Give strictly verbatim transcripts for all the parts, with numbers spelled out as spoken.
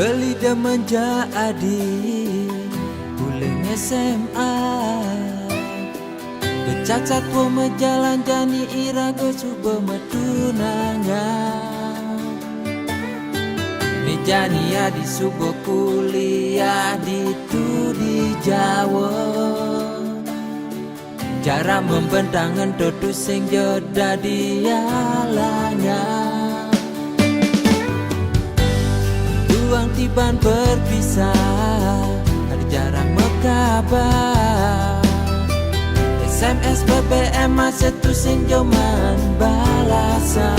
Beli demen ja adi, uleng S M A. Becacat wo mejalan jani ira go suba metunangan. Ni jani adi suba kuliah ditu di Jawa. Jarang membentang ento tusing jo dadi alangan. Tuang tiban berpisah, ada jarang mekabar. S M S B B M masih tusing jo man balasan.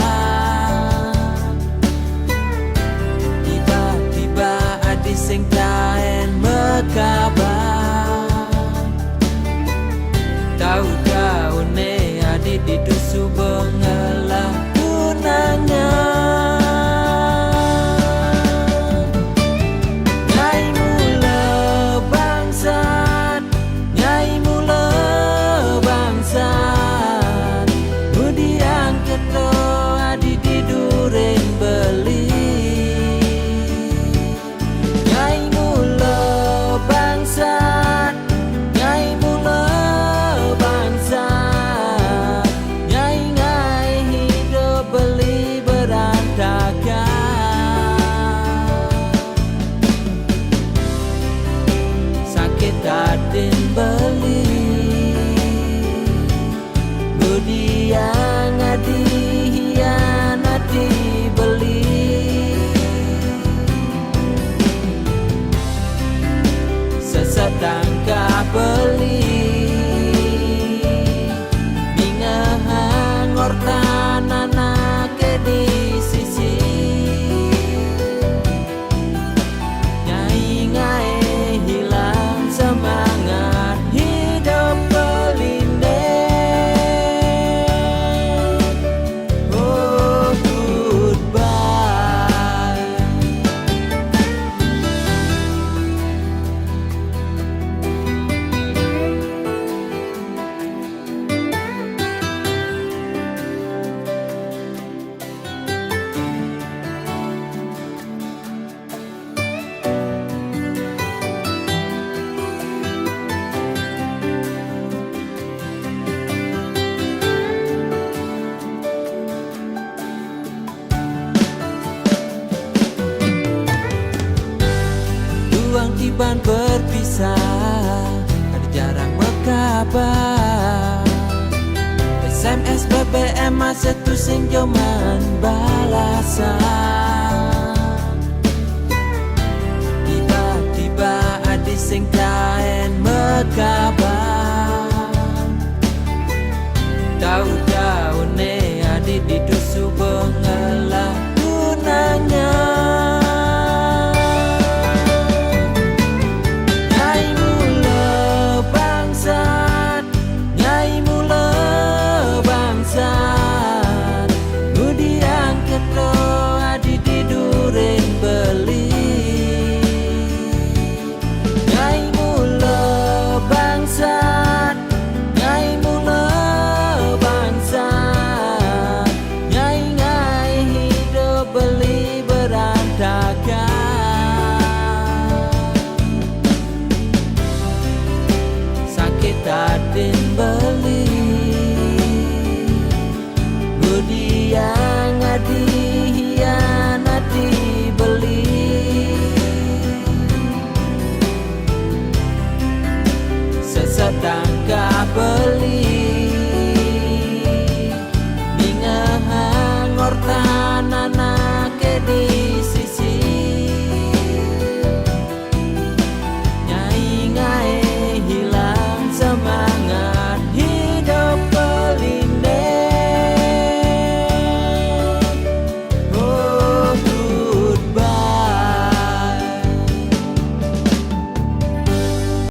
Tiba-tiba adi sing taen mekabar. Tau-tau ne adi ditu suba ngelah tunangan. Nyai mula bangsat, nyai mula bangsat. Mudi angketo adi di duren beli. Nyai mula bangsat, nyai mula bangsat, nyai ngai hidup beli berantakan. Sakit atin beli. Budiang adi hianati beli. Sesatangkah beli. Mingehang ortan anake di sisi. Nyai ngai hilang semangat hidup belinde. Oh, goodbye. Tuang tiban berpisah, ada jarang mekabar. S M S B B M masih tusing jo man balasan. Tiba-tiba adi sing taen mekabar. Tau-tau ne adi ditu suba ngelah tunangan. Nyai mula bangsat, nyai mula bangsat. Mudi angketo adi di duren beli. Nyai mula bangsat, nyai mula bangsat, nyai ngai hidup beli berantakan. Sakit atin beli. Budiang adi hianati beli. Sesatangkah beli.